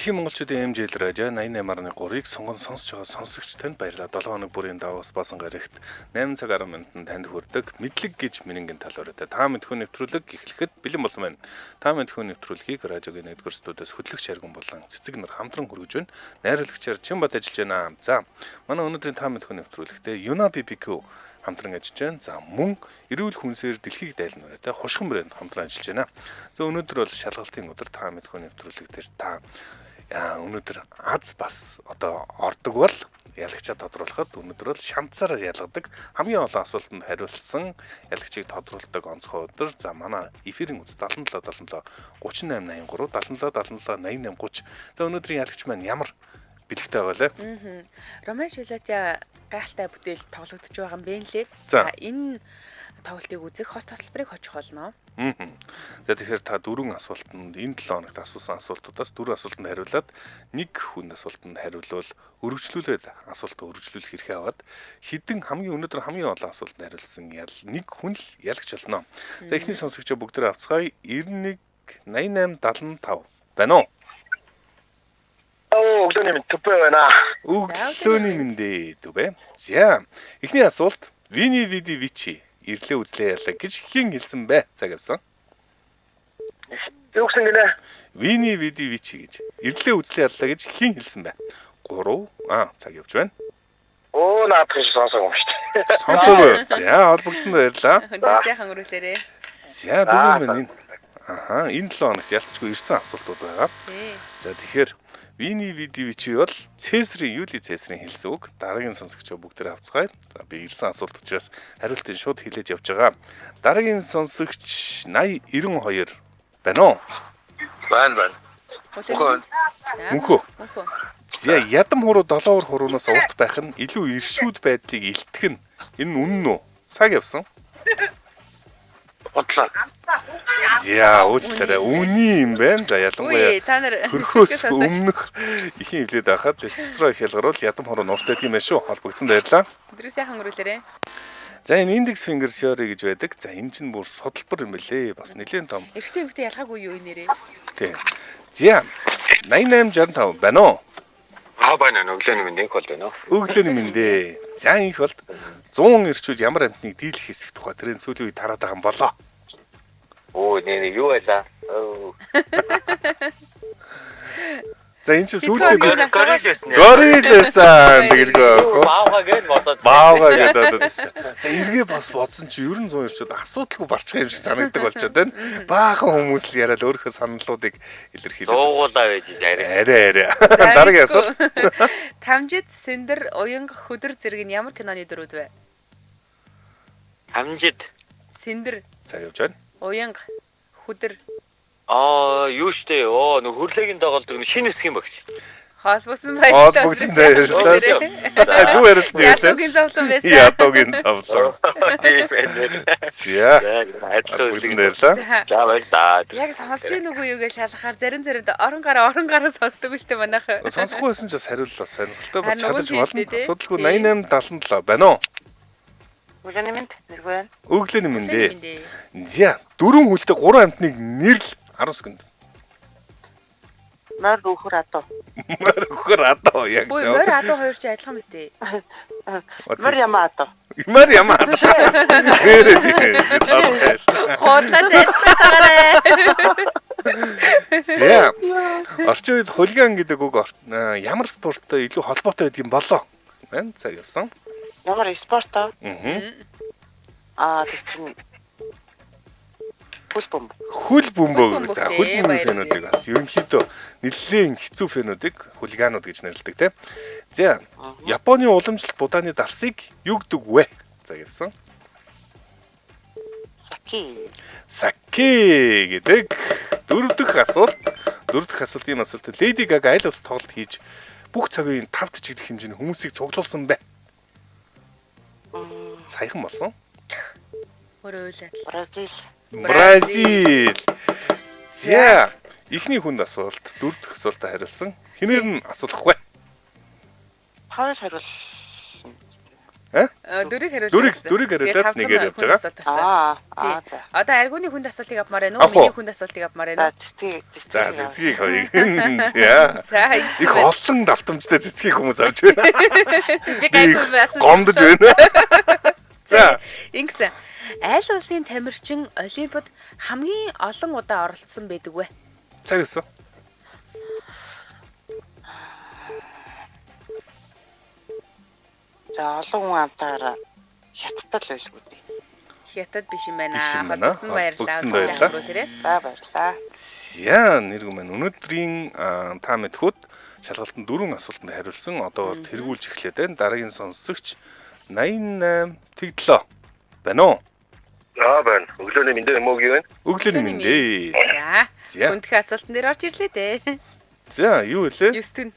Дэлхийн монголчуудын MJL радио 88.3-ыг сонгон сонсож байгаа сонсогч танд баярлалаа. 7 хоног бүрийн даваас баасан гарагт 8 цаг 10 минутанд танд хүрдэг мэдлэг гэж мэрэгэн тал өрөөтэй та мэдхүү нэвтрүүлэг эхлэхэд бэлэн болсон байна. Та мэдхүү нэвтрүүлгийг радиогийн 1-р студиос хөтлөгч Харгүн болон цэцэг нар хамтран хүргэж байна. Найруулагчаар Чимбат ажиллаж байна. За, манай өнөөдрийн та мэдхүү нэвтрүүлэгтээ Юна BBQ хамтран ажиллаж байна. За мөн эрүүл хүнсээр дэлхийг дайлан өрөөтэй хушхан брэнд хамтран ажиллаж байна. За өнөөдөр бол шалгалтын өдөр та мэдхүү нэвтрүүлэг дээр та өнөөдөр аз бас одоо ордог бол ялагчаа тодруулахад өнөөдөр бол шанцаараа ялгадаг хамгийн олон асуултанд хариулсан ялагчийг тодруулдаг онцгой өдөр. За манай эфирийн үз 77 77 38 83 77 77 88 30. За өнөөдрийн ялагч маань ямар бэлэгтэй байгаа лээ? Роман Шилатя гайхалтай бүтээл тоглогдож байгаа юм бэ лээ. За. Энэ тоглолтыг үзэх хос тасалбарыг хожих болно. За тэгэхээр та дөрвөн асуултанд энэ 7 хоногт асуусан асуултуудаас дөрвөн асуултанд хариулаад нэг хүн асуултанд хариулвал өргөжлүүлээд асуултаа өргөжлүүлэх эрхээ аваад хэдэн хамгийн өнөөдөр хамгийн олон асуултанд хариулсан ял нэг хүн л ялагч болно. За эхний сонсогчоо бүгдээрээ авцгаая 91 88 75 байна уу? Оо, өглөөний мэнд төпөө байна. Өглөөний мэндээ дүбэ. За эхний асуулт Вини Види Вичи ирлээ үзлээ ялаа гэж хэн хэлсэн бэ? Цаг явсан. Юу гэсэн гинэ? Вини Види Вичи гэж ирлээ үзлээ яллаа гэж хэн хэлсэн бэ? 3 цаг явж байна. Оо, наадах шиг сонсоогүй юм шүү дээ. Сонсоогүй. За холбогдсон баярлаа. Өндөр сайхан өрөөлөөрэй. За дөрөв мэн энэ. Аха, энэ 7 хоногт ялцчгүй ирсэн асуултууд байгаа. Тий. За тэгэхээр Вини Види Вичи бол Цэсрийн Юли Цэсрийн хэлсэн үг. Дараагийн сонсогчоо бүгдээр авцгаая. За би ирсэн асуулт учраас хариултыг шууд хэлээж явж байгаа. Дараагийн сонсогч 80 92 байна уу? Байна байна. Өглөөний мэнд. За, Мөнхөө. Мөнхөө. За ядам хуруу долоовор хуруунаас урт байх нь илүү иршүүд байдлыг илтгэх нь энэ үнэн үү? Цаг явсан. Бодлоо. За уучлаарай. Үний юм байна. За ялангуяа Үгүй та нар хөрхөөс сонсооч. өмнөх ихийн хөвлөд байхад тестостерон их ялгаруул ядам хуруу нууртай юм байна шүү. Холбогдсон баярлалаа. Өндөр сайхан өрөөлөөрэй. За энэ индекс finger theory гэж байдаг. За энэ чинь бүр судалбар юм бэлээ. Бас нэлээд том. Эрэгтэй эмэгтэй ялгаагүй юу нэрээ? Тий. За 8865 байна уу? Аа байна байна. Өглөөний мэнд нэг бол байна уу? Өглөөний мэндээ. За инх болд 100 эрчүүд ямар амьтныг дийлэх хэсэх тухай тэрийн сүүлийн үе тараад байгаа юм болоо. Оо, нэ юу байлаа? Оо. За энэ чинь сүүлдээ би Горил байсан. горилсан тэгэлгүй аах. Баавга гэж бодоод. Баавга гэдэг бодоод байсан. За эргээ бас бодсон чи ер нь 100 эрчүүд асуудалгүй барчих юм шиг санагддаг болчиход байна. Баахан хүмүүс л яриад өөрийнхөө саналуудыг илэрхийлээд байсан. Дуугуулаа байж арай. Арай арай. Дараагийн асуулт. Тамжид, Сэндэр, Уянга, Хөдөр зэрэг нь ямар киноны дүрүүд вэ? Хамжид. Сэндэр, За явж байна. Уянга, Хөдөр. Аа, юу штэ. Оо, нөх хөрлөгийн доголдог шинэ хэсэг юм багш. Холбогдсон баярлалаа. Холбогдсон баярлалаа. Зөв хариулт нь юу лээ? Ядуугийн зовлон байсан. Ядуугийн зовлон. Тийм байна. За. За, адилхан Холбогдсон баярлалаа. За. За, баярлалаа. Яг сонсож гин үгүй юу гэж шалгахаар зарим заримд орон гараа орон гараа сонсдог шүү дээ манайх. Сонсохгүй байсан ч бас хариуллаа сонирхолтой бас Харин уг чадаж нь болно. тийм шүү дээ, тий. Асуудалгүй 8877 байна уу? Өглөөний мэнд нэргүй байна. Өглөөний мэндээ. Өглөөний мэндээ. За, дөрвөн хүлтэй гурван амьтныг нэрл 10 секунд. Морь өхөр адуу. Морь өхөр адуу яг Бүй зөв. морь адуу хоёр чи адилхан биз дээ. Морь ямаа адуу. Морь ямаа адуу. Нэрээ тийм. Би тодорхой шүү. Хуудлаа зайлтгаарай. За. Орчин үед хулиган гэдэг үг ямар спорттой илүү холбоотой байдаг юм болоо гэсэн байна. Цаг явсан. Ямар спорт аа? Аа. Аа тэр чинь хөл бөмбөг. Хөл бөмбөг. Хөл бөмбөг За, дээ, хөл бөмбөгийн баяр фэнүүдийг бас ерөнхийдөө нэлээд хэцүү фэнүүдийг хулиганууд гэж нэрлэдэг тийм. За, Японы уламжлалт будааны дарсыг юу гэдэг вэ? За явсан. Саки. Саке гэдэг дөрөв дэх асуулт. Дөрөв дэх асуулт ийм асуулт. Леди Гага аль улс тоглолт хийж бүх цагийн 5 жигдэх хэмжээний хүмүүсийг цуглуулсан бэ? Саяхан болсон. Өөрөө уйлаад. Бразил. Бразил. За, эхний хүнд асуулт, дөрөв дэх асуултаа хариулсан. Хинээр нь асуулах вэ? Хоёр хариул. Дөрийг хариулаад. Дөрийг хариулаад нэгээр явж байгаа. Аа. За. Одоо аргууны хүнд асуултыг авмаар байна уу? Миний хүнд асуултыг авмаар байна уу? За, цэцгийг хоёрыг. За. За, их олон давтамжтай цэцгийг хүмүүс авч байна. Би гайгүй байсан. Гомдож байна. За. Ингэсэн. Аль улсын тамирчин Олимпиад хамгийн олон удаа оролцсон байдаг вэ? Цаг өсөө. За, олон хүн амтаар хятадд л байлгүй дээ. Хятад биш юм байна. Холбогдсон баярлалаа. За, баярлалаа. За, нэргүй маань өнөөдрийн та мэдхүүд шалгалтанд 4 асуултанд хариулсан. Одоогоор тэргүүлж эхлээд байна. Дараагийн сонсогч 88 тэгдлөө. Байна уу? Аа, байна. Өглөөний мэндэ юм уу гэв? Өглөөний мэндэ. За. Хүндэх асуултан дээр орж ирлээ дээ. За, юу вэ? 9 тэн.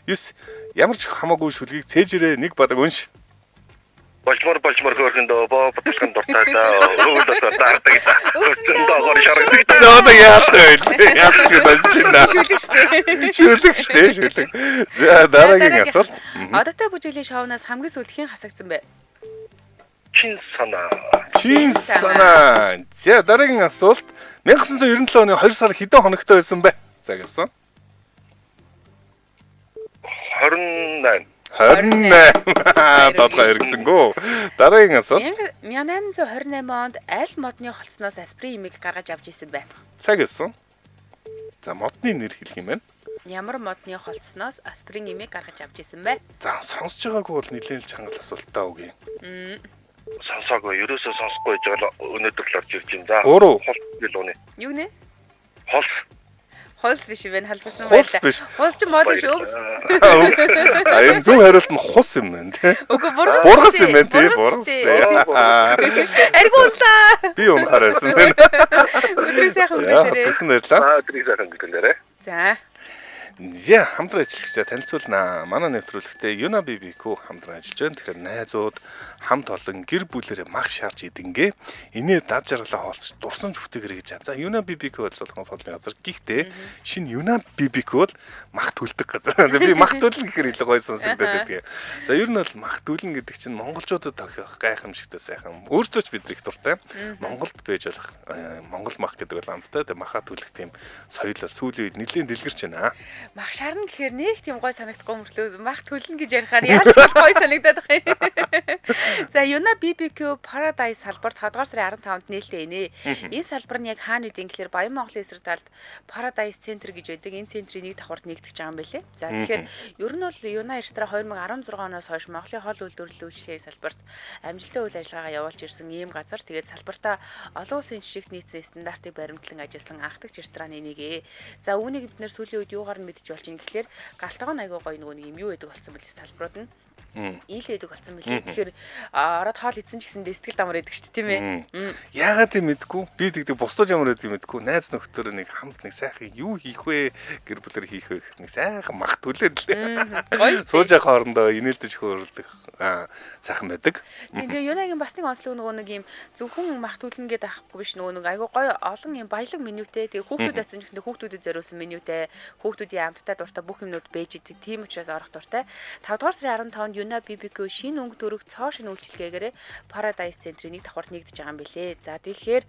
9. Ямар ч хамаагүй шүлгийг цээжрээ нэг бадаг унш. Болжмор хөөрхөндөө боо ботлохын дуртай даа. Өвөл дотор даардаг. Өсөндөө шаргадаг. За, одоо яалтай байлээ. Яалч болж байна. Шүлэг штэ. Шүлэг штэ, шүлэг. За, дараагийн асуулт. Одоотой бүжиглийн шоунаас хамгийн сүүлд хэн хасагдсан бэ? Чин санаа. Чин санаа. За, дараагийн асуулт. 1997 оны 2 сар хэдэн хоногтой байсан бэ? За, гэсэн. 28. 28. Тодорхой хэрэгсэнгүү. Дараагийн асуулт. 1828 онд аль модны холцсноос аспирин имийг гаргаж авч исэн бэ? Цаг өссөн. За, модны нэр хэлэх юм байна. Ямар модны холцсноос аспирин имийг гаргаж авч исэн бэ? За, сонсож байгаагүй бол нэлээд л чанга асуултаа өгье. Сонсоогүй, ерөөсөө сонсохгүй гэж байгаа өнөөдөр л орж ирж байна. За, 3. Холс гэл үний. Юу нэ? Холс. Хулс биш юм байна, халбасан байлаа. Хулс ч мод биш, өвс. А энэ зөв хариулт нь хус юм байна тий. Үгүй, бургас. Бургас юм байна тий, бургас тий. Аргу унлаа. Би унахаар байсан байна. Өдрийг сайхан өнгөрүүлээрэй. Өдрийг баярлалаа. Өдрийг сайхан өнгөрүүлээрэй. За. За, хамтран ажиллагчдаа танилцуулнаа. Манай нэвтрүүлэгтээ Юна BBQ хамтран ажиллаж байна. Тэгэхээр найзууд хамт олон гэр бүлээрээ мах шаарч идэнгээ. Инээ дад жаргалаа хоолцож дурсамж бүтээгэрэй гэж. За, Юна BBQ бол солонгос хоолны газар. Гэхдээ шинэ Юна BBQ бол мах төлдөг газар. Би мах төлнө гэхээр илүү гоё сонсогдоод байдаг. За, ер нь бол мах төлнө гэдэг чинь монголчуудад тохиох гайхамшигтай сайхан. Өөртөө ч бид их дуртай. Монголд байж болох монгол мах гэдэг бол амттай. Тэгээ маха төлөх тийм соёл бол сүүлийн үед нэлээд дэлгэрч байна. Мах шарна гэхээр нэг тийм гой санагдахгүй мөртлөө мах төлнө гэж ярихаар яаж ч гой санагдаад байгаа юм. За, Юна BBQ Paradise салбарт 7 дугаар сарын 15-нд нээлттэй инэ. Энэ салбар нь яг хаана үдин гэхээр Баян Монголын эсрэг талд Paradise Center гэж байдаг. Энэ центрийн нэг давхарт нэгтгэж байгаа юм байлээ. За, тэгэхээр ер нь бол Юна ресторан 2016 оноос хойш Монголын хоол үйлдвэрлэлийн үйлчилгээний салбарт амжилттай үйл ажиллагаагаа явуулж ирсэн ийм газар. Тэгээд салбартаа олон улсын жишгт нийцсэн стандартыг баримтлан ажилласан анхдагч рестораны нэг ээ. За, үүнийг бид нэр сүүлийн үед юугаар нь мэдж болж ин гэхлээр галтгоо айгуу гоё нөгөө нэг юм юу байдаг болсон бэлээ салбарууд нь. Ил байдаг болсон бэлээ. Тэгэхээр ороод хоол идсэн ч гэсэн сэтгэл дамар байдаг шүү дээ, тийм ээ. Яагаад юм мэдгүй. Би тэгдэг бусдад ямар байдаг мэдгүй. Найз нөхдөөр нэг хамт нэг сайхан юу хийх вэ? Гэр бүлээр хийх вэ гэхээр нэг сайхан мах төлөөд лээ. Сууж явах хоорондоо инээлдэж хөөрөлдөх сайхан байдаг. Тэгээ Юнагийн бас нэг онцлог нөгөө нэг юм зөвхөн мах төлнө гэдээ ахгүй биш нөгөө нэг айгуу гоё олон юм баялаг менютэй. Тэгээ хүүхдүүд очсон ч гэсэн хүүхдүүдэд зориулсан менютэй, хүүхдүүдийн амттай дуртай бүх юмнууд бэж идэг. Тийм учраас орох дуртай. 5 дугаар сарын 15-нд Юна BBQ шинэ өнгө төрөх цоо шинэ үйлчилгээгээрээ Paradise Center-ийн нэг давхарт нэгдэж байгаа юм билээ. За, тэгэхээр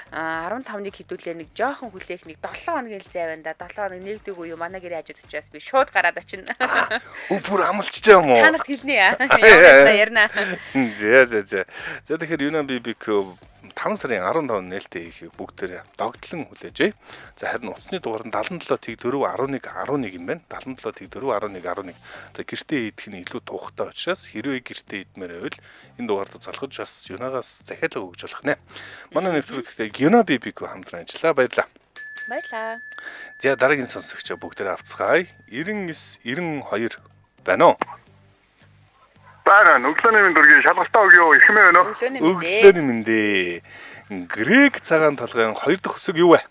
15-ыг хэдүүлээ нэг жоохон хүлээх нэг 7 хоногийн л зай байна да. 7 хоног нэгдэг үе юу? Манай гэрээ хажууд учраас би шууд гараад очино. Өө, бүр амлчихж юм уу? Та нарт хэлнэ яа. Ярина. За, за, за. За, тэгэхээр Юна BBQ 5 сарын 15-нд нээлттэй хийхийг бүгдээрээ догтлон хүлээжээ. За, харин утасны дугаар нь 77 тэг 4 11 11 юм байна. 77 тэг 4 11 11. За, гэртээ идэх нь илүү тухтай учраас хэрвээ гэртээ идмээр байвал энэ дугаард залгаж бас Юнагаас захиалга өгж болох нэ. Манай нэвтрүүлэгтээ Юна BBQ хамтран ажиллаа. Баярлалаа. Баярлалаа. За, дараагийн сонсогчоо бүгдээрээ авцгаая. 99 92 байна уу? Байна. Өглөөний мэнд үргээ шалгалтаа өгөө. Ихмээ байна уу? Өглөөний мэндэ. Грек цагаан толгойн хоёр дахь хэсэг юу вэ?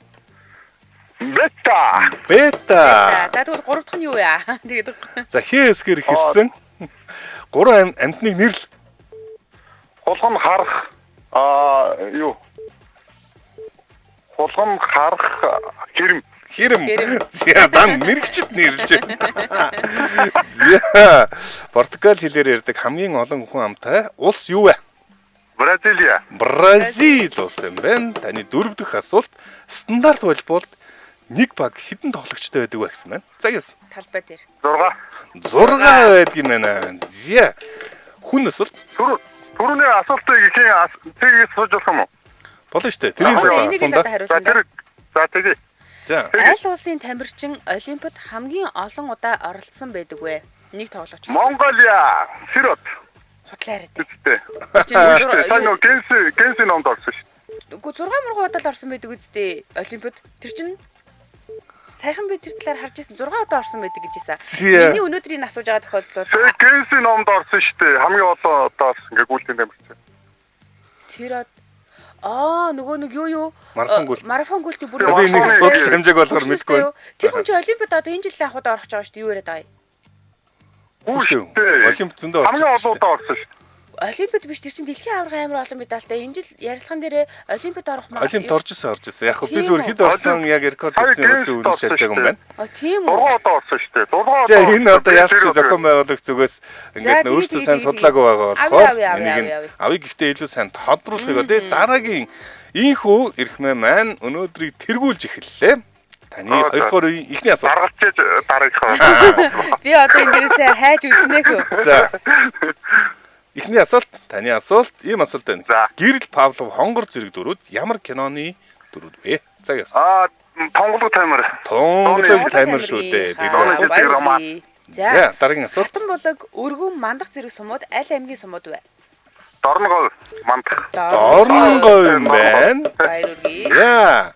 Бета. Бета. За, тэгвэл гурав дахь нь юу вэ? Тэгээд. За, хээ хэсгээр эхэлсэн. Гурван амьтныг нэрл. Хулган харах юу? Хулган харах хэрэм. Хэрэм. Хэрэм. За дан мэрэгчд нэрлэж байна. За Португал хэлээр ярьдаг хамгийн олон хүн амтай улс юу вэ? Бразилия. Бразил улс юм байна. Таны дөрөв дэх асуулт стандарт волейболд нэг баг хэдэн тоглогчтой байдаг вэ гэсэн байна. За яасан. Талбай дээр. 6. 6 байдаг юм байна. За хүн асуулт Түрүүний асуултыг ихийн тгээс сууж болох юм уу? болно шүү дээ. Тэрийг За л энийг л асуунда. одоо За хариулсан да. тэр за тэгье. За Аль улсын тамирчин Олимпиад хамгийн олон удаа оролцсон байдаг вэ? Нэг тоглогч. Монголиа. Сэрот. Худлаа яриад. Үсттэй. Тэр чинь Сайн нөө Гэнси номд орсон шүү. Үгүй 6 мурган удаа л орсон байдаг үсттэй Олимпиад. Тэр чинь саяхан би тэр талаар харж ирсэн 6 удаа орсон байдаг гэж хэлсэн. Зя. Миний өнөөдрийн асууж байгаа тохиолдол бол Тэгээ Гэнси номд орсон шүү дээ. Хамгийн олон удаа орсон гэ гүйлтийн тамирчин. Сэрот Аа нөгөө нэг юу юу Марафон гүйлт. Марафон гүйлтийг бүр би нэг Марафоны- судалж хамжааг болохоор мэдэхгүй байна. Тэр хүн чинь Олимпиад одоо энэ жил анх удаа орох гэж байгаа шүү дээ. Юу яриад байгаа юм? Гүү Шүү шүү дээ. Олимп зөндөө Хамгийн орсон олон шүү дээ. удаа орсон шүү. Олимпиад биш тэр чинь дэлхийн аварга амар олон медальтай. Энэ жил ярилцлаган дээрээ Олимпиад орох маа. Олимпиад орж исэн орж исэн. Яг хөө би Тийм зүгээр үү? хэд орсон яг рекорд Сая хийсэн юм би Гэнсид үнэлж орсон чадж байгаа юм шүү байна. А тийм үү? 6 удаа орсон шүү дээ. 6 удаа. За энэ одоо орсон. яалч зохион байгуулагч зүгээс ингээд За, өөртөө тэгээ, сайн тэгээ, судлаагүй байгаа тэгээ. болохоор Авъя, авъя, энийг нь авъя, авъя. авъя гэхдээ илүү сайн тодруулахыг одоо дараагийн инхүү эрхмээ маань өнөөдрийг тэргүүлж эхэллээ. Таны Аа, за. хоёрдугаар үеийн эхний асуулт. Даргалчээж дараагийнхаа. Би одоо энэ дээрээсээ хайж үзнэ хөө. За. Эхний асуулт, таны асуулт, ийм асуулт байна. За. Гэрэл Павлов хонгор зэрэг дүрүүд ямар киноны дүрүүд вэ? За яасан. Аа, тонголог таймер. Тунгалаг таймер шүү дээ. Тунгалаг Дэлгэр. таймер. роман. За. За, дараагийн асуулт. Хатан булаг өргөн мандах зэрэг сумууд аль аймгийн сумууд вэ? Дорногов мандах. Дорногов юм байна. Баяр үргэе. За.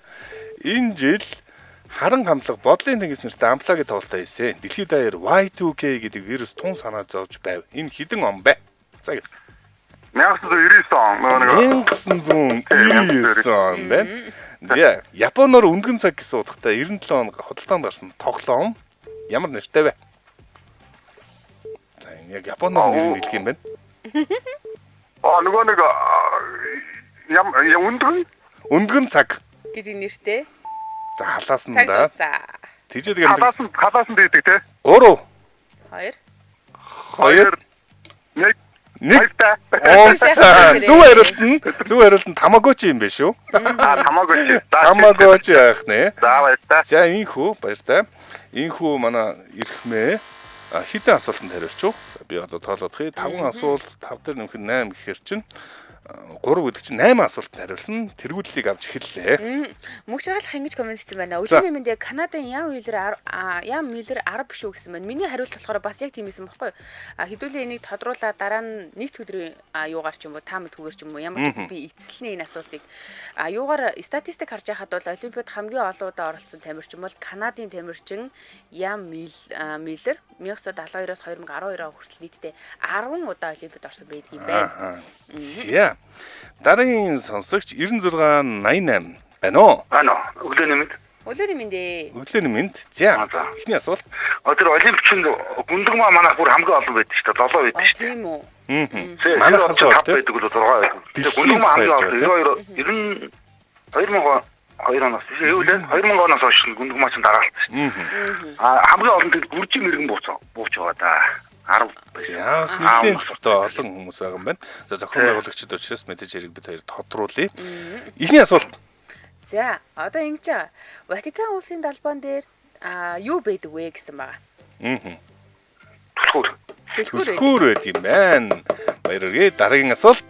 Энэ жил харан хамтлаг бодлын тэнгис нэртэй амплагийн тоглолтоо хийсэн. Дэлхийд даяар Y2K гэдэг вирус тун санаа зовж байв. Энэ хэдэн он бэ? За гэсэн. 1999 он нөгөө нэг 1999 он байна. За, Японоор үндгэн цаг гэсэн утгатай 97 он худалдаанд гарсан тоглоом ямар нэртэй вэ? За, энэ яг Японоор нэр нь хэлэх юм байна. Аа нөгөө нэг ям үндгэн Үндгэн цаг. гэдэг нэртэй. За, халаасан Цаг да. дуусаа. Тэжээд гэмдэг. халаасан халаасан дийдэг те. 3 2 2 1 1 Баяртай. Уусаа. Зөв хариулт нь зөв хариулт нь тамагочи юм биш үү? Аа тамагочи. За, Тамагочи яах нэ? За баяртай. За инхүү баяртай. Инхүү манай эрхмээ хэдэн асуултанд хариулчих вэ? За би одоо тоолоодох. 5 асуулт 5 дээр нэмэх нь 8 гэхэр чинь 3 гэдэг чинь 8 асуултанд хариулсан. Тэргүүллийг авч эхэллээ. Мөнх жаргал хангиж коммент хийсэн байна. За. Өглөөний мэнд яг Канадын Ян Уилер Ян Миллер 10 биш үү гэсэн байна. Миний хариулт болохоор бас яг тийм байсан байхгүй юу? А хэдүүлээ энийг тодруулаа дараа нь нэгд өдрийн юугаар ч юм уу та мэдхүүгээр ч юм уу ямар ч байсан би эцэслэнэ энэ асуултыг. А юугаар статистик харж байхад бол Олимпиад хамгийн олон удаа оролцсон тамирчин бол Канадын тамирчин Ян Миллер 1972-оос 2012 он хүртэл нийтдээ 10 удаа Олимпиад орсон байдаг юм байна. Аа. За. Дараагийн сонсогч 9688 байна уу? Ано өглөөний мэнд. Өглөөний мэнд ээ. Өглөөний мэнд. За. Аа, за. Эхний асуулт. Тэр олимпчин гүндэг маа манайх бүр хамгийн олон байдаг шүү дээ. 7 байдаг А шүү дээ. тийм үү. Аа. Манайхаас бол бол тий. байдаг л 6 байдаг. Дэлхийн Гүндэг маа хамгийн тухай ярьж олон 92 92 2002 оноос юу лээ 2000 оноос хойш гүндэг маа чинь дараалсан шүү дээ. Аа хамгийн олон тэр гүржи мэрэгэн бууц бууч байгаа да. 10. За, бас нэлийн л олон хүмүүс байгаа юм байна. За, зохион байгуулагчид учраас мэдээж хэрэг бид хоёр тодруулъя. Эхний асуулт. За, одоо ингэж байгаа. Ватикан улсын далбаан дээр юу байдаг вэ гэсэн байгаа. Аа. Түлхүүр. Түлхүүр байдаг. Түлхүүр байд юм байна. Баяр хүргэе. Дараагийн асуулт.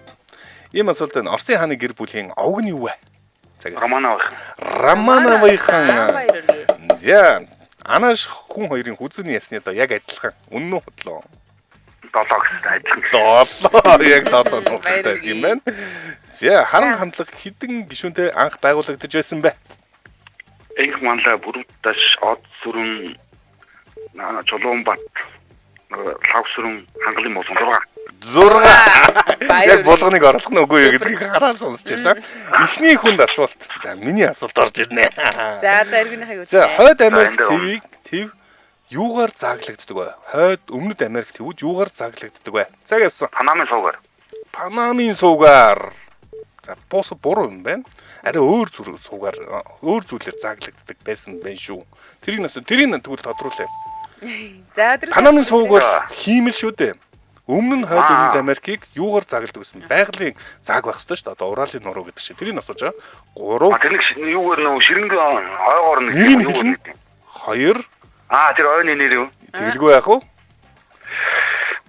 Ийм асуулт байна. Оросын хааны гэр бүлийн овг нь юу вэ? За гэсэн. Романов. Романовын. Баяр хүргэе. За, Анаш хүн хоёрын хүзүүний ясны одоо яг адилхан. Үнэн үү худлаа? 7 гэсэн адилхан. 7 яг 7 Баяр нухалтай хүргэе. юм байна. За, харан хамтлаг хэдэн гишүүнтэй анх байгуулагдаж байсан бэ? Энх манлай бүрүүддаш од сүрэн Чулуунбат лав сүрэн хангалын болон 6. 6. Баяр Яг хүргэе. болгоныг оруулах нь үгүй юу гэдгийг хараад сонсчихлаа. Эхний хүнд асуулт. За, миний асуулт орж ирнэ. За, одоо эргэнийхийг За, үзье. Хойд Америк За, энэ твийг төв юугаар зааглагддаг вэ? Хойд Өмнөд Америк твүүд юугаар зааглагддаг вэ? За явсан. Панамын суугаар. Панамын суугаар. За бууса буруу юм байна. Арай өөр зүрх суугаар өөр зүйлээр зааглагддаг байсан байх шүү. Тэрийг нас тэрийг тэгвэл тодруулъя. За өдрөө. Панамын сувг бол хиймэл шүү дээ. Өмнө нь хойд өмнөд Америкийг юугаар заагладаг гэсэн байгалийн зааг байх ёстой шүү дээ. Одоо Уралын нуруу гэдэг шиг. Тэрийг асууж байгаа. 3 Тэр нэг юугаар нөө ширэнгэн ойгоор нэг нэрийг хэлнэ. 2 Аа тэр ойны нэр юу? Тэгэлгүй яах вэ?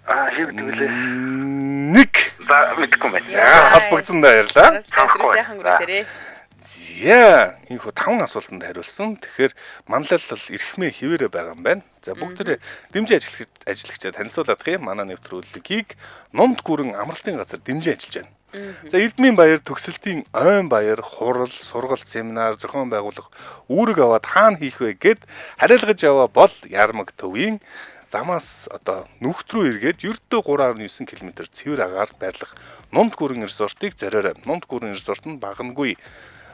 Аа хэвдэг лээ. 1 За мэдэхгүй байна. За холбогдсон баярлаа. Сайхан өнгөрүүлээрэй. За энэхүү 5 асуултанд хариулсан. Тэгэхээр манлайлал бол эрхмээ хിവэрэ байгаа юм байна. За бүгдээрээ дэмжин ажиллагчаа танилцуулах юм. Манай нэвтрүүлгийг нумд гүрэн амралтын газар дэмжин ажиллаж байна. За Эрдмийн баяр, төгсөлтийн ойн баяр, хурал, сургалт, семинар зохион байгуулах үүрэг аваад хаана хийх вэ гэд хариалгаж яваа бол Ярмаг төвийн замаас одоо нүхт рүү эргээд ердөө 3.9 км цэвэр агаар байрлах Нумд гүрэн резортыг зориорой. Нумд гүрэн резорт нь багангүй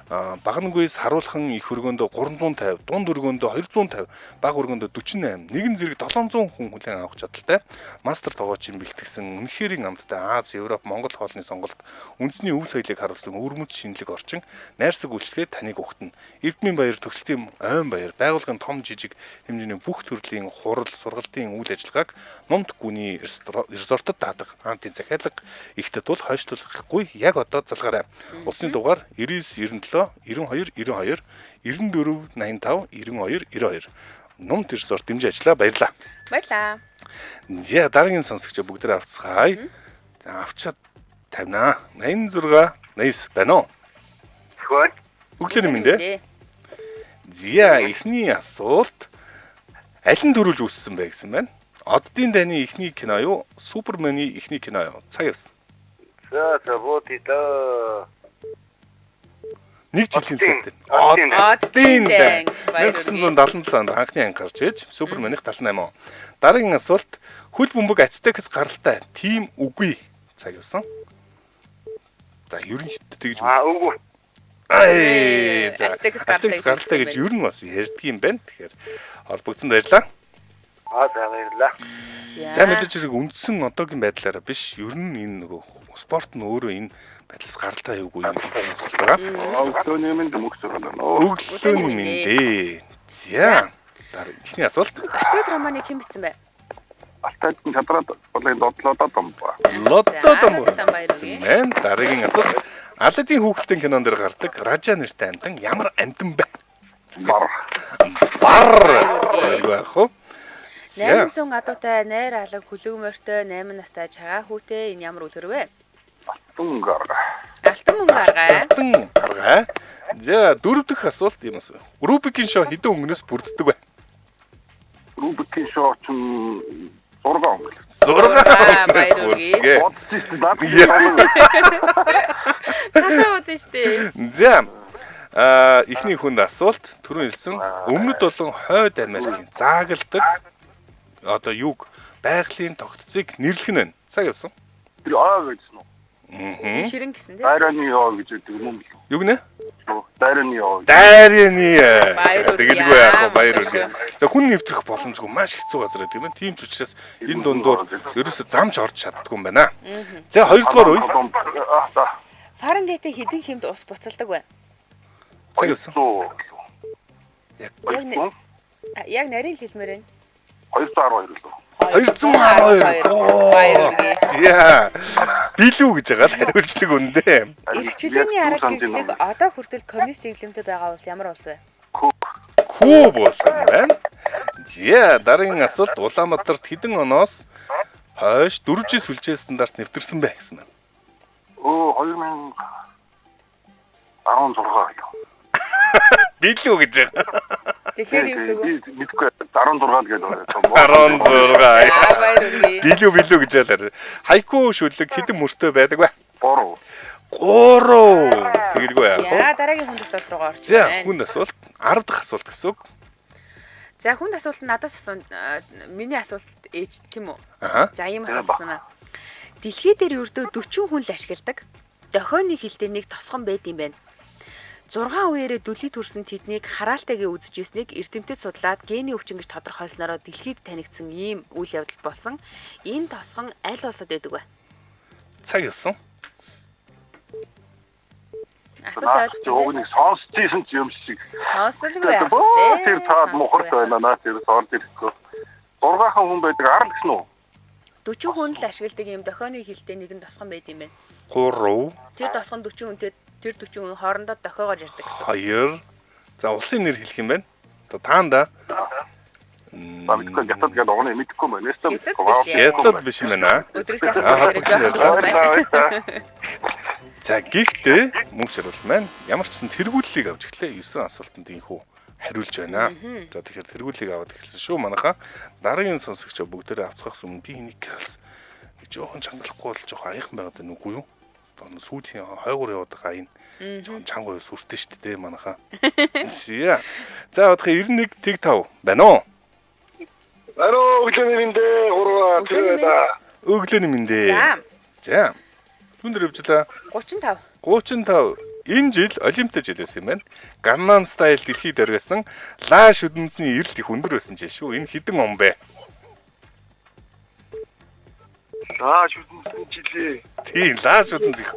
саруулхан их өргөндөө 350, дунд өргөндөө 250, бага өргөндөө 48, нэгэн зэрэг 700 хүн хүлээн авах чадaltaй. Мастер тогоочийн бэлтгэсэн үнэхэрийн амттай Аз, Европ, Монгол хоолны сонголт, үндэсний өв соёлыг харуулсан өвөрмөц шинэлэг орчин, найрсаг үйлчлэгээ таныг угтана. Эрдмийн баяр, төгсөлтийн ойн баяр, байгууллагын том жижиг хэмжээний бүх төрлийн хурал, сургалтын үйл ажиллагааг Нумд гүний резортод даадах аамтын захиалга ихтэй тул хойшлуулахгүй яг одоо залгаарай. Утасны дугаар 99 97 92 92 94 85 92 92 Нумд резорт дэмжин ажиллаа. Баярлалаа. Баярлалаа. За дараагийн сонсогчоо бүгдээ авцгаая. За авчаад тавина. 86 89 байна уу? Хөөе. Өглөөний мэнд ээ. За эхний асуулт аль нь төрүүлж үүссэн бэ гэсэн байна. Оддын дайны эхний кино юу? Супермений эхний кино юу? Цаг явсан. За за буудъя да. Нэг жилийн цайтай. Оддын дайн. 1977 онд анхны анги гарч иж Суперменийх 78 он. Дараагийн асуулт хөл бөмбөг Ацтекс гаралтай тийм үгүй цаг явсан. За ерөнхийдөө тэгж Аа үгүй. Ай за Ацтекс гаралтай гэж ер нь бас ярьдаг юм байна. Тэгэхээр холбогдсон баярлаа. Аа за баярлалаа. За мэдээж хэрэг үндсэн одоогийн байдлаараа биш. Ер нь энэ нөгөө спорт нь өөрөө энэ байдлаас гаралтай юугүй гэдэг нь асуулт байгаа. Өглөөний мэнд мөксөр байна. Өглөөний мэнд ээ. За эхний асуулт. Алтай драманыг хэн бичсэн бэ? Алтайд нь чадраад болын лодлодоо домбо. Лоддоо домбо. Дараагийн асуулт. Аладдин хүүхэлтийн кинон дээр гардаг Ража нэртэй амьтан ямар амьтан бэ? Бар. Бар. Байх уу? 800 адуутай, найр алаг, хүлэг морьтой, 8 настай чагаа хүүтэй энэ ямар үлгэр вэ? Алтан мөнгө аргай. Алтан мөнгө аргай. Алтан аргай. За дөрөв дэх асуулт юм асуу. Рубикийн шоу хэдэн өнгөнөөс бүрддэг вэ? Рубикийн шоу чинь 6 өнгө. 6 өнгөнөөс бүрддэг. Бодчихсон даа. Талаа бодсон шүү дээ. За эхний хүнд асуулт түрүүн хэлсэн өмнөд болон хойд Америкийн заагладаг одоо юг байгалийн тогтцыг нэрлэх нь байна. Цаг явсан. Тэр аа гэсэн үү? Ширэн гэсэн тийм. Дайраны ёо гэж өгдөг юм уу? Юу гинэ? Дайраны ёо. Дайраны. Тэгэлгүй яах вэ? Баяр үргээ. За хүн нэвтрэх боломжгүй маш хэцүү газар гэдэг юм. Тийм ч учраас энэ дундуур ерөөсө замч орж чаддгүй юм байна. За хоёрдугаар үе. Фаренгейтийн хэдэн хэмд ус буцалдаг вэ? Цаг явсан. Яг нарийн л хэлмээр байна. 212 лөө. 212. Баяр үргээ. За. Билүү гэж байгаа л хариулцдаг үндэ. Эрх чөлөөний арга гэгдэг одоо хүртэл коммунист дэглэмтэй байгаа улс ямар улс вэ? Куб болсон байна. За, дараагийн асуулт Улаанбаатарт хэдэн оноос хойш 4G сүлжээ стандарт нэвтэрсэн бэ гэсэн байна. Өө 2016 лөө. Билүү гэж байгаа. Тэгэхээр юу гэсэн үг вэ? Мэдгүй 16 л гэдэг байна. 16. Аа баяр үргээ. Билүү билүү гэж ялаар. Хайку шүлэг хэдэн мөртөө байдаг вэ? 3. 3. Тэгэлгүй яах вэ? За дараагийн хүнд асуулт руугаа орсон. За хүнд асуулт 10 дахь асуулт гэсэн үг. За хүнд асуулт нь надаас асуун миний асуулт ээж тийм үү? За ийм асуулт асууна. Дэлхий дээр ердөө 40 хүн л ашигладаг. Дохионы хилтэй нэг тосгон байд юм байна. 6 үеэрээ дүлий төрсөн тэднийг хараалтайгийн үзэж ирснийг эрдэмтэд судлаад гений өвчин гэж тодорхойлсноороо дэлхийд танигдсан ийм үйл явдал болсон. Энэ тосгон аль улсад байдаг вэ? Цаг явсан. Асуулт ойлгосон Уг нэг сонсч ийсэн ч юм шиг. Сонсолгүй яах вэ? Тэр таад мухарт байна наа тэр сонт ирэхгүй. 6хан хүн байдаг 10 гэсэн үү? 40 хүн л ашигладаг юм дохионы хилтэй нэгэн тосгон байд юм байна. 3 Тэр тосгон 40 хүнтэй тэр 40 хүн хоорондоо дохиогоор ярьдаг гэсэн. 2. За улсын нэр хэлэх юм байна. Одоо таанда За мэдгүй хятад гэдэг угны мэдэхгүй байна. Хятад биш ээ. хятад биш юм байна. Өдрийг сайхан өнгөрөөрэй жоохон байна. За гэхдээ мөн шаруул маань ямар ч сан тэргүүллийг авч эхлэе. 9 асуултанд инхүү хариулж байна. За тэгэхээр тэргүүллийг аваад эхэлсэн шүү манайхаа. Дараагийн сонсогчоо бүгдээрээ авцгахс өмнө би энийг бас нэг жоохон чангалахгүй бол жоохон аяхан байгаад байна үгүй юу? Одоо сүүлийн хойгуур яваад байгаа аян жоохон чанга уу сүртэй шүү дээ манайхаа. За. За одох 91 тэг 5 байна уу? Алло, өглөөний мэндэ гурваа Өглөөний мэнд. Өглөөний мэндэ. За За. Түн дээр явжлаа. 35. 35 энэ жил Олимпиад жил байсан юм байна. Gangnam Style дэлхийд дөргөсөн лаа шүдэнцний эрэлт их өндөр байсан ч шүү. Энэ хэдэн он бэ? Аа, шүдэнцний жилээ. Тийм, лаа шүдэнц их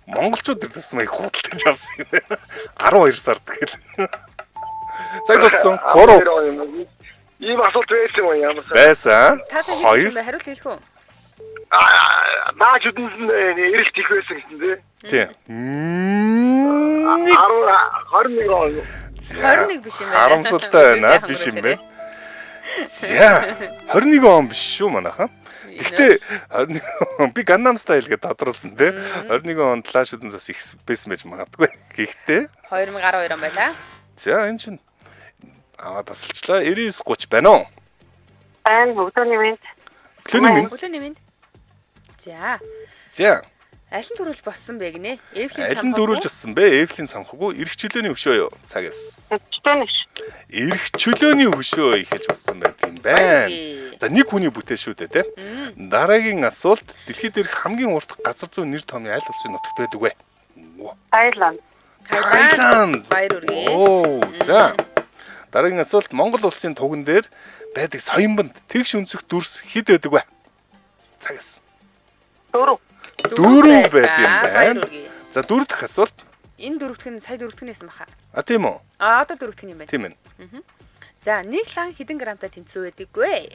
монголчууд ирдсэн их худалдаж авсан юм байна. 12 сард гэл. Цаг дууссан. 3 Ийм асуулт байсан юм ямар сайн. байсан. Та сая 2 хэлсэн бай хариулт хэлэх үү? Аа, наа шүдэнц нь эрэлт их байсан гэсэн тий. Тийм. 1 10 21 он. 21 биш юм байна. Харамсалтай байна. Биш юм байна. За 21 он биш шүү манайхан. Гэхдээ 21 он би Gangnam Style гэж тодруулсан тий. 21 онд лаа шүдэнц бас их байсан байж магадгүй. Гэхдээ 2012 он байлаа. за энэ чинь аваад тасалчлаа. 99 30 байна уу? Байна өглөөний мэнд. Өглөөний мэнд. Өглөөний мэнд. За За аль нь дөрүүлж боссон бэ гинэ? Эвлийн аль нь дөрүүлж болсон бэ? Эвлийн самхаагүй эрх чөлөөний хөшөө юу? Цаг яс. Өчтөн биш. Эрх чөлөөний хөшөө эхэлж болсон байдаг юм байна. Баярлалаа. За нэг хүний бүтээл шүү дээ, тэ? Дараагийн асуулт дэлхийд дээрх хамгийн урт газар зүйн нэр томьёо аль улсын нутагт байдаг вэ? Таиланд. Таиланд. Баяр үргээ. Оо, за. Дараагийн асуулт Монгол улсын туган дээр байдаг соёмбонд тэгш өнцөх дүрс хэд байдаг вэ? Цаг яс. 4. Дөрөв байд юм Баяр байна. үргээ. За дөрөв дэх асуулт. Энэ дөрөвдөх нь сая дөрөвдөх нь байсан баха. А тийм үү? А одоо дөрөвдөх нь юм байна. Тийм ээ. За нэг лан хэдэн грамтай тэнцүү байдаггүй?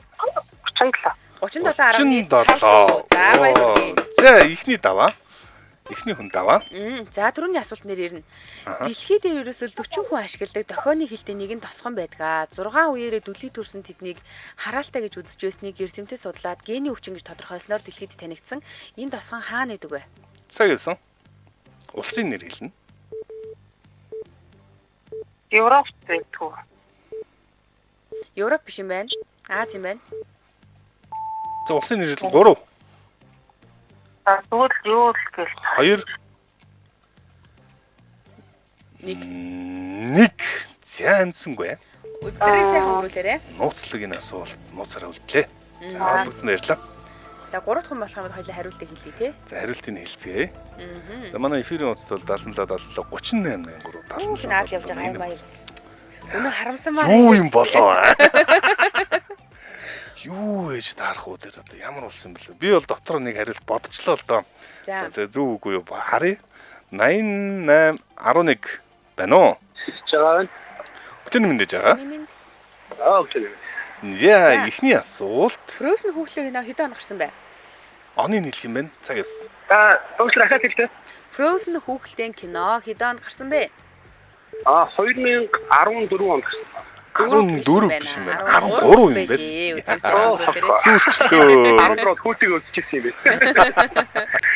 37. 37.5. 37. За баяр үргээ. За эхний даваа. Эхний хүн даваа. За түрүүний асуулт нэр ирнэ. Дэлхий дээр ерөөсөө 40 хүн ашигладаг дохионы хилтэй нэгэн тосгон байдаг. 6 үеэрээ дүлий төрсэн тэднийг хараалтай гэж үзэж байсныг эрдэмтэд судлаад гений өвчин гэж тодорхойлсноор дэлхийд танигдсан. Энэ тосгон хаана байдаг вэ? Цаг хэлсэн. Улсын нэр хэлнэ. Европт байдгүй. Европ биш юм байна. Аз юм байна. За улсын нэр хэлнэ 3 За тэгвэл юу л гээл. 2 1. 1. За амжсангүй. Өдрийг сайхан өнгөрүүлээрэ. Нууцлагын асуулт нууцаараа үлдлээ. За холбогдсон баярлалаа. За 3 дахь хүн болох юм бол хоёлаа хариултыг хэлье те. За хариултыг хэлцгээе. За манай эфирийн утас бол 77 77 38 83 Түүх 77 наад явж байгаа юм баяр болсон. Өнөө харамсан маа. Юу юм болоо? Юу ээж таарах уу тэр одоо ямар улс юм бэлээ. Би бол дотор нэг хариулт бодчихлоо л доо. За. За зөв үгүй юу харъя. 88 11 байна уу? Жагаа байна. Өглөөний мэнд гэж байгаа. Нэмэнд. Аа, өглөөний мэнд. За эхний асуулт Frozen хүүхлэг нөө хэдэн он гарсан бэ? оны нийлэх юм байна. Цаг явсан. Аа, өглөө ахаад хэлтэй. Frozen хүүхэлдэйн кино хэдэн онд гарсан бэ? Аа, 2014 онд гарсан. 14 биш юм байна. 13 юм байна. Өдрийг сайхан өнгөрүүлээрэ. Зүүрчлөө. 14 хүүтийг өдчихсэн юм байна.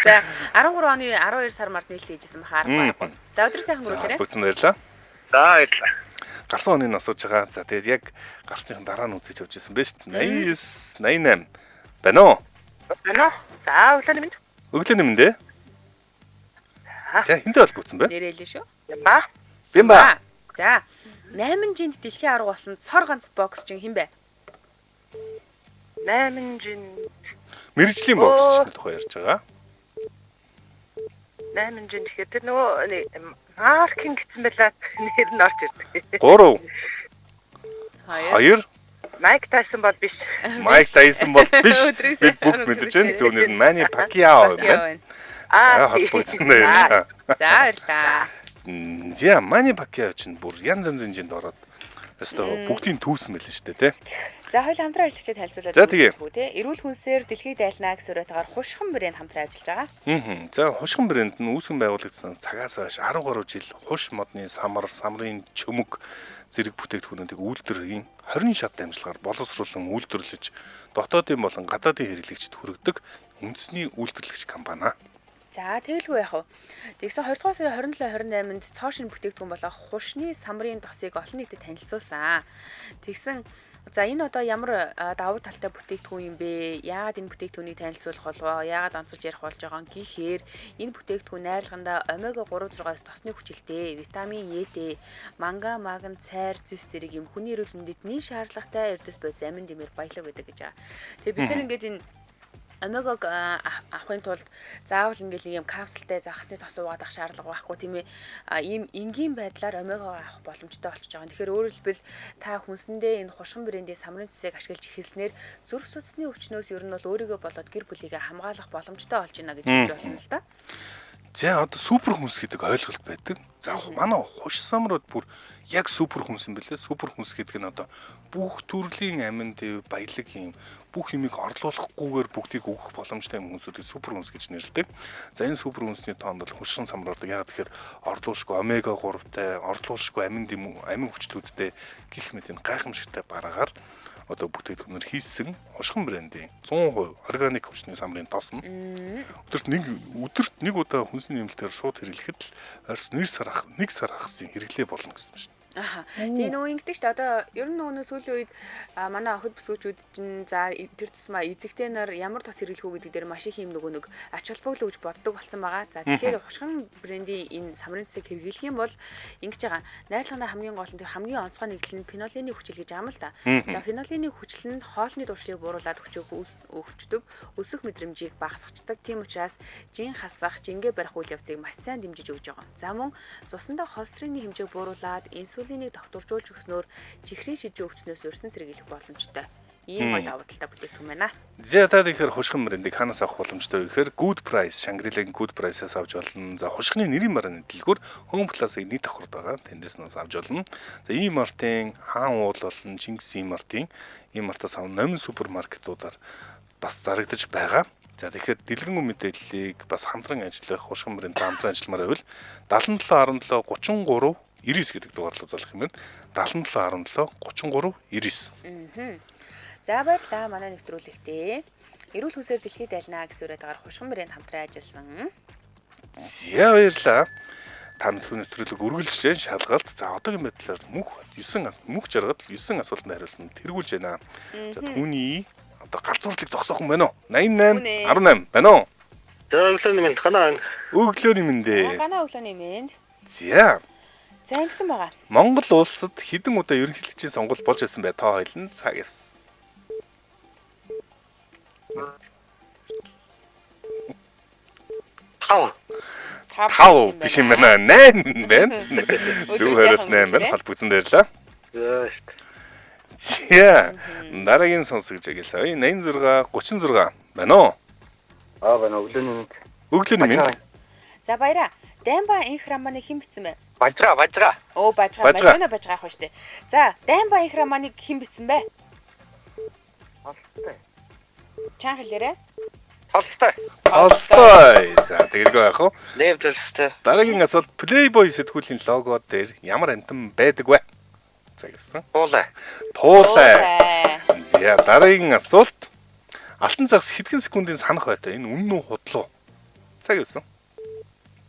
За 13 оны 12 сар март нээлт хийжсэн баха 13. За өдрийг сайхан За өнгөрүүлээрэ. холбогдсон баярлалаа. За, баярлалаа. Гарсан оныг асууж байгаа. За тэгээд яг гарсныхан дараа нь үзэж явж исэн байж шүү дээ. 89 88 байна уу? Байна уу? За өглөөний мэнд. Өглөөний мэнд ээ. За хинтээ холбогдсон бэ? Нэрээлээ шүү. Ямба. Бимба. За 8 жинд дэлхийн арга болсон сор ганц боксчин хэн бэ? 8 жин Мэргэжлийн боксчны тухай ярьж байгаа. 8 жин гэхээр тэр нөгөө нэг Маркин гэсэн байлаа нэр нь орж ирдэг. 3 2 2 Майк Тайсон бол биш. Майк Тайсон бол биш. Өдрийг Бид сайхан бүгд мэдэж байна. өнгөрүүлээрэ. Зөв нэр нь Мани Пакьяо юм байна. Пакьяо байна. За холбогдсон баярлалаа. За баярлалаа. За Мани Пакьяо чинь бүр янз янзын жинд ороод өстой бүгдийн түүсэн мэлэн шүү дээ, тэ. За хоёул хамтран ажиллагчид танилцуулаад За, тэгье. өгөх үү те. Эрүүл хүнсээр дэлхийд дайлнаа гэсэн уриатгаар хушхан брэнд хамтран ажиллаж байгаа. Аа. За хушхан брэнд нь үүсгэн байгуулагдсан цагаас хойш 10 гаруй жил хуш модны самар, самрын чөмөг зэрэг бүтээгдэхүүнүүдийг үйлдвэрлэлийн 20 шат дамжлагаар боловсруулан үйлдвэрлэж дотоодын болон гадаадын хэрэглэгчид хүргэдэг үндэсний үйлдвэрлэгч компани. За тэгэлгүй яах вэ? Тэгсэн 2 дугаар сарын 27 28-нд цоо шинэ бүтээгдэхүүн болох хушны самрын тосыг олон нийтэд танилцуулсан. Тэгсэн за энэ одоо ямар давуу талтай бүтээгдэхүүн юм бэ? Яагаад энэ бүтээгдэхүүнийг танилцуулах болов? Яагаад онцолж ярих болж байгаа юм гэхээр энэ бүтээгдэхүүн найрлагандаа омега 3-6-аас тосны хүчилтэй, витамин Е-тэй, манган, магн, цайр, зэс зэрэг юм хүний эрүүл мэндэд нэн шаардлагатай эрдэс буй замин дэмэр баялаг байдаг гэж байгаа. Тэгээ бид нар ингээд энэ омегаг авахын тулд заавал ингээл нэг юм капсултай загасны тос уугаад авах шаардлага байхгүй тийм ээ. Ийм энгийн байдлаар омегаг авах боломжтой болчихж байгаа. Тэгэхээр өөрөөр хэлбэл та хүнсэндээ энэ хушхан брэндийн самрын цэсийг ашиглаж эхэлснээр зүрх судасны өвчнөөс ер нь бол өөрийгөө болоод гэр бүлийгээ хамгаалах боломжтой болж байна гэж хэлж болно л да. За одоо супер хүнс гэдэг ойлголт байдаг. За манай хуш самрууд бүр яг супер хүнс юм бэлээ. Супер хүнс гэдэг нь одоо бүх төрлийн амин дэв баялаг юм бүх юмыг орлуулахгүйгээр бүгдийг өгөх боломжтой юм хүнсүүдийг супер хүнс гэж нэрлэдэг. За энэ супер хүнсний тоонд бол хушин самар ордог. Яг тэгэхээр орлуулшгүй омега 3-тай, орлуулшгүй амин дэм амин хүчлүүдтэй гих мэт энэ гайхамшигтай бараагаар одоо бүтээгдэхүүнээр хийсэн хушхан брендийн 100% органик хүчний самрын тос нь өдөрт нэг удаа хүнсний нэмэлтээр шууд хэрэглэхэд л ойрс 1 сар хагас хэрэглээ болно гэсэн шин. Аха. Тэгээ нөгөө ингэдэг шүү дээ. Одоо ер нь нөгөө сүүлийн үед манай охид бүсгүүчүүд чинь за тэр тусмаа эзэгтэй нар ямар тос хэрэглэх үү гэдэг дээр маш их юм нөгөө нэг ач холбогдол өгж боддог болсон байгаа. За тэгэхээр хушган брендийн энэ самрын цэсийг хэрэглэх юм бол ингэж байгаа. Найрлагын хамгийн гол нь тэр хамгийн онцгой нэгдэл нь фенолений хүчил гэж байгаа юм л да. За фенолений хүчил нь хоолны туршийг бууруулад өгчдөг, өсөх мэдрэмжийг багасгачдаг. Тийм учраас жин хасах, жингээ барих үйл явцыг маш сайн дэмжиж өгж байгаа. За мөн цусандаа холестерины хэмжээг бууруулад инсулинийг тогтворжуулж өгснөөр чихрийн шижин өвчнөөс урьсан сэргийлэх боломжтой. Ийм гоё давуу талтай бүтээгдэхүүн байна. За та тэгэхээр хушхан брендийг хаанаас авах боломжтой вэ гэхээр Good Price, Shangri-La-гийн Good Price-аас авч болно. За хушхны нэрийн барааны дэлгүүр Home Plus-ыг нийт давхарт байгаа. Тэндээс нь бас авч болно. За E-Mart-ын Хаан уул болон Чингис E-Mart-ын E-Mart-аас авах номин супермаркетуудаар бас зарагдаж байгаа. За тэгэхээр дэлгэрэнгүй мэдээллийг бас хамтран ажиллах хушхан брэнд хамтран ажилламаар байвал 77 17 33 99 гэдэг дугаарлал залах юм байна. 77 17 33 99. За баярлалаа манай нэвтрүүлэгтээ. Эрүүл хүнсээр дэлхийд дайлнаа гэсэн уриатгаар хушхан брэнд хамтран ажилласан. За баярлалаа. Та бүхэн нэвтрүүлэг үргэлжлэн шалгалт. За одоогийн байдлаар мөнх 9 мөнх жаргал 9 асуултанд хариулсан тэргүүлж байна. За түүний одоо галзуурлыг зогсоох юм байна уу? 88 18 байна уу? За өглөөний мэнд ханаа. Өглөөний мэнд ээ. Ганаа өглөөний мэнд. За. За ингэсэн байгаа. Монгол улсад хэдэн удаа ерөнхийлөгчийн сонгуул болж байсан бэ? Тоо хоёлын цаг явсан. 5. 5 биш юм байна. 8 байна. Зөв хариулт 8 байна. Холбогдсон баярлалаа. За. За. Дараагийн сонсогч гэлээ. 86 36 байна уу? Аа байна. Өглөөний мэнд. Өглөөний мэнд. За баяраа. Даймба инх романыг хэн бичсэн бэ? Бажгаа. Оо бажгаа. Мажуна бажгаа ах шүү дээ. За, Даймба инх романыг хэн бичсэн бэ? Толстой. Чан хэлээрэй. Толстой. Толстой. За, тэргүй яах вэ? Лев Толстой. Дараагийн асуулт Playboy сэтгүүлийн лого дээр ямар амьтан байдаг вэ? За гэсэн. Туулай. Туулай. За, дараагийн асуулт алтан загас хэдхэн секундын санах байтай. Энэ үнэн үү худлаа? Цаг явсан.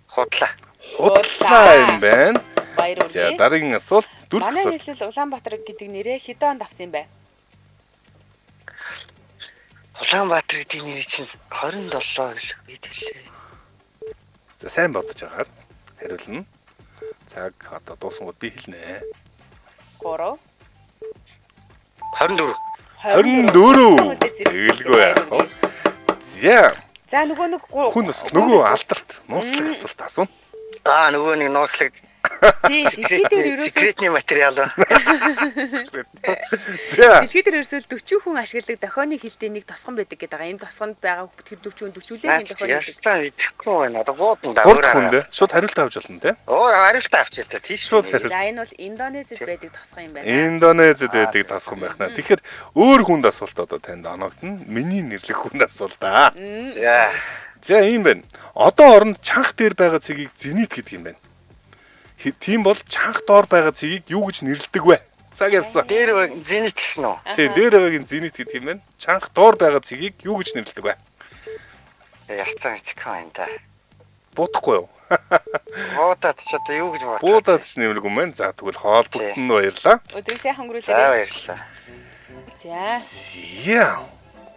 Худлаа. Худлаа юм байна. Баяр За үргэлж. дараагийн асуулт дөрөв Манай асуулт. нийслэл Улаанбаатар гэдэг нэрээ хэдэн онд авсан юм бэ? Улаанбаатар гэдэг нэр чинь 27 гэж би хэллээ. За сайн бодож агаад хариулна. Цаг одоо дуусангууд би хэлнэ. 3 24. 24. Тэгэлгүй яах вэ? За За нөгөө нэг хүн бас нөгөө алдарт нууцлаг асуулт асууна. Аа нөгөө нэг нууцлаг Тий, дэлхий дээр ерөөсөө Секретний материал. За. Дэлхий дээр ерөөсөө 40 хүн ашигладаг дохионы хилтэй нэг тосгон байдаг гэдэг байгаа. Энэ тосгонд байгаа тэр 40 хүн 40-үлээ энэ дохионы хилэг. Ястаа мэдэхгүй байна. Одоо буудан да. Гурд хүн дээ. Шууд хариулт авч болно те. Өөр хариулт авч ятаа тийш. Шууд хариулт. За энэ бол Индонезид байдаг тосгон юм байна. Индонезид байдаг тосгон байх наа. Тэгэхээр өөр хүнд асуулт одоо танд оногдно. Миний нэрлэх хүнд асуулт аа. За. За ийм байна. Одоо оронд чанх дээр байгаа цэгийг зенит гэдэг юм байна. Тийм бол чанх доор байгаа цэгийг юу гэж нэрлэдэг вэ? Цаг явсан. Дээр зенит гэсэн үү? Тий, дээр байгаагийн зенит гэдэг юм байна. Чанх доор байгаа цэгийг юу гэж нэрлэдэг вэ? Ястаа мэдэхгүй байна да. Буудахгүй юу? Буудаад ч одоо юу гэж буудах? Буудаад ч нэмэргүй юм байна. За тэгвэл хоолбогдсон нь баярлаа. Өдрийг сайхан За өнгөрүүлээрэй. баярлалаа. За. Зя.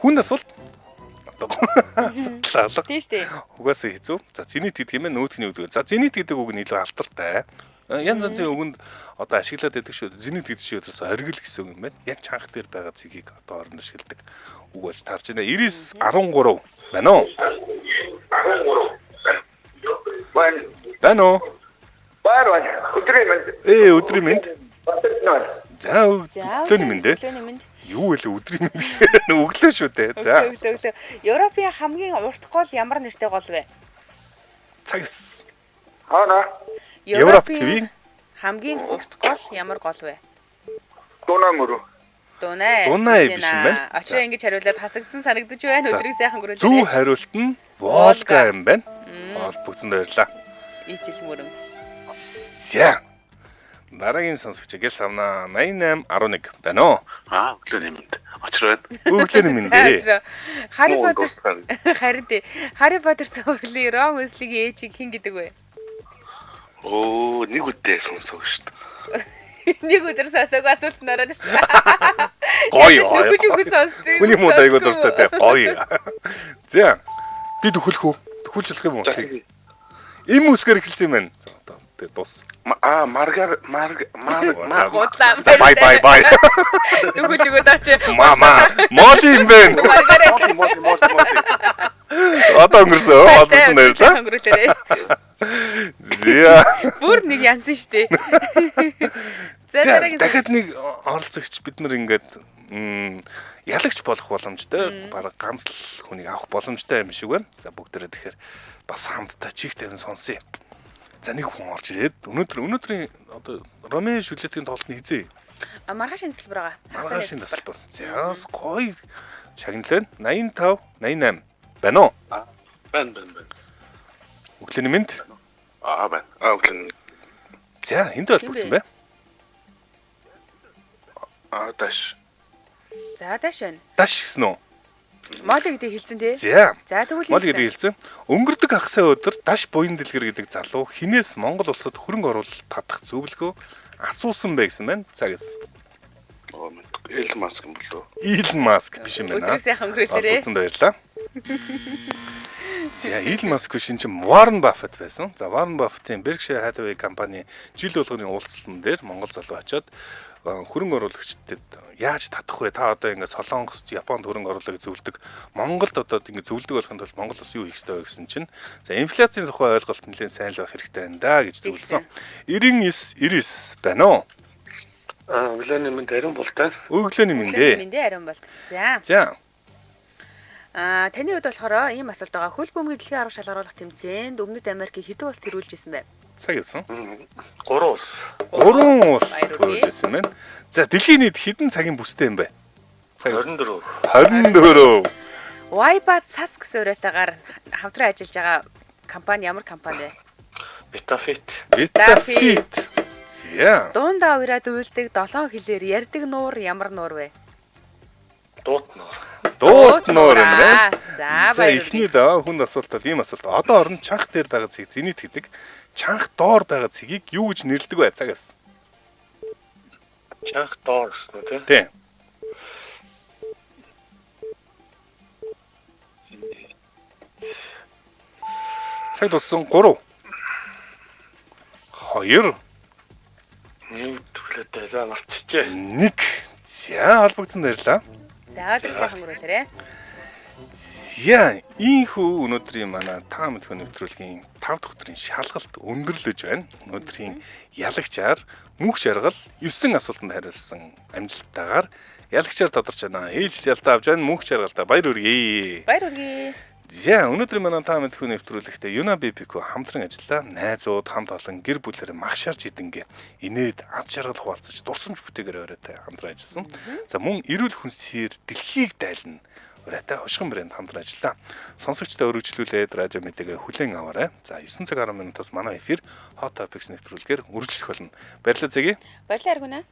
Хүн асуулт. Одоо асуудал алга. Тийм шүү дээ. Угаасаа хэцүү. За зенит гэдэг юм байна нүүдхний үг. За зенит гэдэг үг нь илүү алдартай. Янз янзын үгэнд одоо ашиглаад байдаг шүү. Зенит гэдэг чинь ерөөсөө оргил гэсэн үг юм байна. Яг чанх дээр байгаа цэгийг одоо оронд ашигладаг үг болж тарж байна. 99 13 байна уу? Байна. Байна уу? Баяр байна. Өдрийн мэнд. Өдрийн мэнд. Батэрт байна. За За өглөөний мэнд. Өглөөний мэнд. Юу вэ өдрийн мэнд гэхээр өглөө шүү дээ. За Өглөө өглөө өглөө. Европын хамгийн урт гол ямар нэртэй гол вэ? цаг ес. Хаана? Европ TV-ийн хамгийн урт гол ямар гол вэ? Дунаа мөрөө. Дунай. Дунай биш юм байна. Очроо ингэж хариулаад хасагдсан санагдаж байна. За. Өдрийг сайхан өнгөрүүлээрэй. Зөв хариулт нь Волга юм байна. Холбогдсонд баярлалаа. Ижил мөрөн. За. Дараагийн сонсогч гэл савна 88 11 байна уу? Аа, өглөөний мэнд. Очроо байна. Өглөөний мэнд За, ээ. очроо. Харри Муу Поттер дуусгаар. харин тий. Харри Поттер цувралын Рон Уизлигийн ээжийг хэн гэдэг вэ? Оо, нэг үдээ сонсоо шүү дээ. Нэг өдөр сонсоогүй асуулт нь ороод ирсэн. Гоё. Нөхөж үгүй сонссон. Хүний мууд айгуу дуртай те. Гоё. За. Би төхөлөх үү? Төхөлж болох юм уу? Цэг. Им үсгээр эхэлсэн юм байна. За одоо тэгээ дуус. Аа, маргар марг мар За, Гудлаа. За бай бай бай. Төхөж өгөөд очи. Мама, моли юм байна. Маргарет. мол мол мол. Одоо өнгөрсөн. Холбогдсон баярлалаа. Өнгөрүүлээрэй. За. Бүр нэг янз нь штэ. За За дараагийн дахиад нэг оролцогч бид нар ингээд ялагч болох боломжтой, бараг ганц л хүнийг авах боломжтой юм шиг байна. За бүгдээрээ тэгэхээр бас хамтдаа чих тавин сонсъё. За нэг хүн орж ирээд өнөөдрийн одоо Ромео Жюльетийн тоглолт нь хизээ. А маргааш энэ салбар байгаа. Маргааш энэ салбар. За бас гоё шагналаа. 85 88 байна уу? Байна байна байна. Өглөөний мэнд. Аа, байна. Аа, өглөөний. За энд холбогдсон бэ? Аа, даш. За даш байна. Даш гэсэн үү? Моли гэдэг хэлсэн тий. За. За тэгвэл Мол гэдэг хэлсэн. Өнгөрдөг хагасаа өдөр Даш буян дэлгэр гэдэг залуу хинээс Монгол улсад хөрөнгө оруулалт татах зөвлөгөө асуусан бэ гэсэн байна. За гэсэн. Оо, мэдгүй. Элон Маск юм болоо. Илон Маск биш юм байна. Өдрийг сайхан өнгөрүүлээрэй. Холбогдсонд баярлалаа. За Илон Маск биш энэ чинь Warren Buffett байсан. За Warren Buffett-ийн Berkshire Hathaway компани жил болгоны уулзалтан дээр Монгол залуу очиод хөрөнгө оруулагчдад яаж татах вэ? Та одоо ингээд Солонгост, Японд хөрөнгө оруулах гэж зөвлөдөг. Монголд одоо ингээд зөвлөдөг болохын тулд Монгол улс юу хийх ёстой вэ гэсэн чинь за инфляцийн тухай ойлголт нэлээд сайн л байх хэрэгтэй байна да гэж зөвлөсөн. 99 99 байна уу? Аа, өглөөний мэнд ариун болтой. Өглөөний мэнд ээ. Мэндээ ариун болт. За. За. Аа таны хувьд болохоор ийм асуулт байгаа. Хөл бөмбөгийн дэлхийн арга шалгаруулах тэмцээнд Өмнөд Америкийг хэдэн улс тэргүүлж исэн бэ? Цаг явсан. 3 улс. 3 улс Баяр хүргэе. төрүүлсэн байна. За дэлхийн нийт хэдэн цагийн бүстэй юм бэ? Цаг явсан. 24. 24. Waibat SAS гэсэн уриатаагаар хамтран ажиллаж байгаа компани ямар компани вэ? Битафит. Витафит. За. Дундаа уяраад уйлдаг долоон хэлээр ярьдаг нуур ямар нуур вэ? Дуут нуур. Дуут нуур юм байна. За За баяр эхний хүргэе. даваа хүнд асуулт бол ийм асуулт. Одоо орон чанх дээр байгаа цэг зенит гэдэг. Чанх доор байгаа цэгийг юу гэж нэрлэдэг вэ? Цаг явсан. Чанх доор гэсэн үү те? Тий. Цаг дууссан 3 2 Нэг төглөөтэй за мартчихжээ. 1. За холбогдсон баярлалаа. За өдрийг сайхан өнгөрүүлээрэй. За, ийхүү өнөөдрийн манай та мэдхүү нэвтрүүлгийн 5 дахь өдрийн шалгалт өндөрлөж байна. Өнөөдрийн ялагчаар мөнх жаргал 9 асуултанд хариулсан амжилттайгаар ялагчаар тодорч байна. Ээлж ялтаа авч байна. Мөнх жаргалтай баяр хүргэе. Баяр хүргэе. За өнөөдөр манай та мэдхүү нэвтрүүлэгтээ Юна BBQ хамтран ажиллаа. Найзууд хамт олон гэр бүлээр магшаарч идэнгээ инээд ад жаргал хуваалцаж дурсамж бүтээгээр оройтой хамтран ажилласан. За мөн эрүүл хүнсээр дэлхийг дайлна. Оройтой хошигн брэнд хамтран ажиллаа. Сонсогчдод өргөжлүүлээд радио мэдээгээ хүлээн аваарай. За 9 цаг 10 минутаас манай эфир Hot Topics нэвтрүүлгээр үргэлжлэх болно. Баярлалаа зэги. Баярлалаа Аргунаа.